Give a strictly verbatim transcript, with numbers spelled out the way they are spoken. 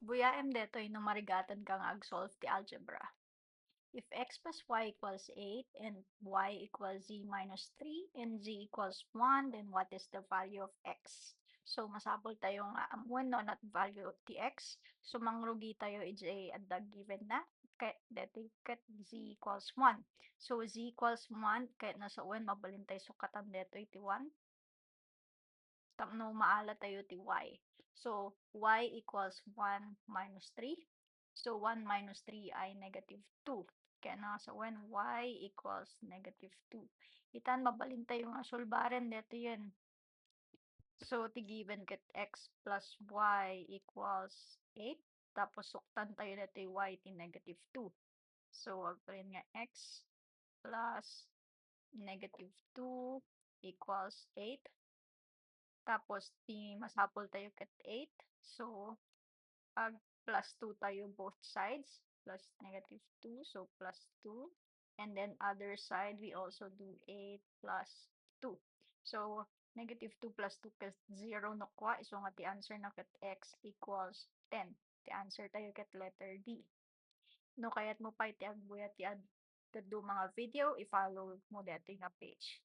Buyaem detoy no marigatan ka nga ag-solve ti algebra. If x plus y equals eight and y equals z minus three and z equals one, then what is the value of x? So, masapul tayo nga amuen no ania ti value ti x. So, mangrugi tayo idiay adda given na. Kay, deti ket z equals one. So, z equals one, kay no sawen, mabalin tayo sukatan detoy ti one. Tapno maala tayo ti y. So, y equals one minus three. So, one minus three ay negative two. Kaya na sa when y equals negative two. Itan, mabalin tayo nga sulbaren dito yan. So, ti given ket x plus y equals eight. Tapos, suktan tayo dito y ti negative two. So, agpalin nga x plus negative two equals eight. Tapos, ti masapul tayo ket eight. So, ag plus two tayo both sides, plus negative two, so plus two. And then other side, we also do eight plus two. So, negative two plus two ket zero no kua, isu nga ti answer na ket x equals ten. Ti answer tayo ket letter D. No kayat mo pay ti agbuya ti ad-, ti adu nga video, i-follow mo detoy nga page.